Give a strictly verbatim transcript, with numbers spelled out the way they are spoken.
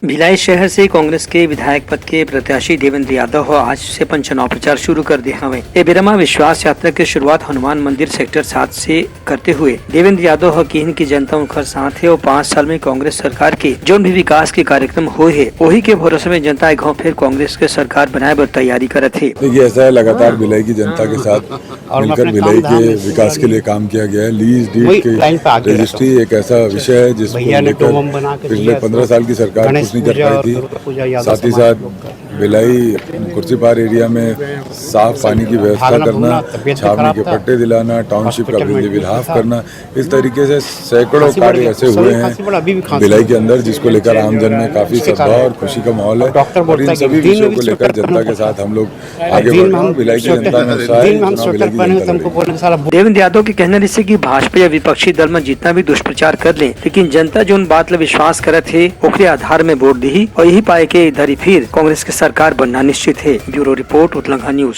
भिलाई शहर से कांग्रेस के विधायक पद के प्रत्याशी देवेंद्र यादव ह आज से अपन चुनाव प्रचार शुरू कर दे हवे। ए बेरा म विश्वास यात्रा के शुरुआत हनुमान मंदिर सेक्टर सात से करते हुए देवेंद्र यादव ह किहिन कि जनता उनकर साथ हे अउ पाँच साल में कांग्रेस सरकार के जोन भी विकास के कार्यक्रम होए हे, ओही के भरोसे में जनता एक घाव फिर कांग्रेस के सरकार बनाए बर तैयारी करत हे। देखिए, ऐसा है, लगातार भिलाई की जनता के साथ मिलकर भिलाई के विकास के लिए काम किया गया है। लीज डीड की रजिस्ट्री एक ऐसा विषय है जिसको लेकर पिछले पन्द्रह साल की सरकार कुछ नहीं कर पाई थी। साथ ही साथ भिलाई कुर्सीपार एरिया में साफ पानी की व्यवस्था करना, छावनी के पट्टे दिलाना, टाउनशिप का बिल हाफ करना, इस तरीके से सैकड़ों कार्य ऐसे हुए हैं भिलाई के अंदर, जिसको लेकर आमजन में काफी सद्भाव और खुशी का माहौल है। और इन सभी विषयों को लेकर जनता के साथ हम लोग आगे बढ़ रहे हैं। भिलाई की जनता में उत्साह है, चुनाव भिलाई की जनता लड़ेगी। देवेंद्र यादव के कहना रहिसे कि भाजपा या विपक्षी दल में जितना भी दुष्प्रचार कर ले, लेकिन जनता जोन बात ला विश्वास करत हे, ओकरे आधार में वोट दिही और यही पाए के इधर ही फिर कांग्रेस के सरकार बनना निश्चित हे। Bureau report, Utlangha news.